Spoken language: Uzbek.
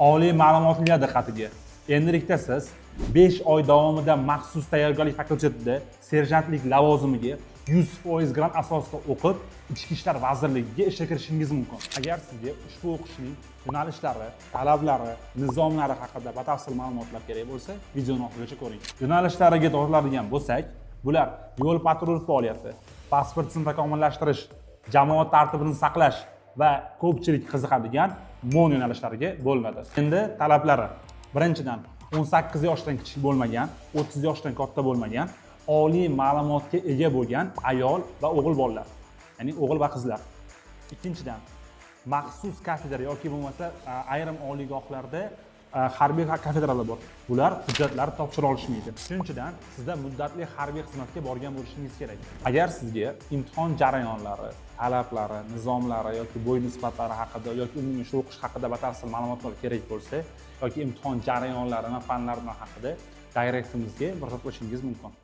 Oliy ma'lumotlilar diqqatiga! Endilikda siz 5 oy davomida maxsus tayyorgarlik fakultetida serjantlik lavozimiga 100% grant asosida o'qib, Ichki ishlar vazirligiga ishga kirishingiz mumkin. Agar sizga ushbu o'qishning yo'nalishlari, talablari, nizomlari haqida batafsil ma'lumotlar kerak bo'lsa, videoni oxirigacha ko'ring. Yo'nalishlariga to'xtaladigan bo'lsak, bular yo'l patrul faoliyati, pasport tizimini takomillashtirish, jamoat tartibini saqlash va ko'pchilik qiziqadigan MON yo'nalishlariga bo'linadi. Endi talablari: birinchidan, 18 yoshdan kichik bo'lmagan, 30 yoshdan katta bo'lmagan, oliy ma'lumotga ega bo'lgan ayol va o'g'il bolalar, ya'ni o'g'il va qizlar. Ikkinchidan, maxsus kafedra yoki bo'lmasa ayrim oliygohlarda harbiy kafedralar bor, bular hujjatlarni topshira olishmaydi. Uchinchidan, sizda muddatli harbiy xizmatga borgan bo'lishingiz kerak. Agar sizga imtihon jarayonlari, talablari, nizomlari yoki bo'y nisbatlari haqida yoki umumiy shu o'qish haqida batafsil ma'lumotlar kerak bo'lsa yoki imtihon jarayonlari va fanlari haqida, direktimizga murojaat qilishingiz mumkin.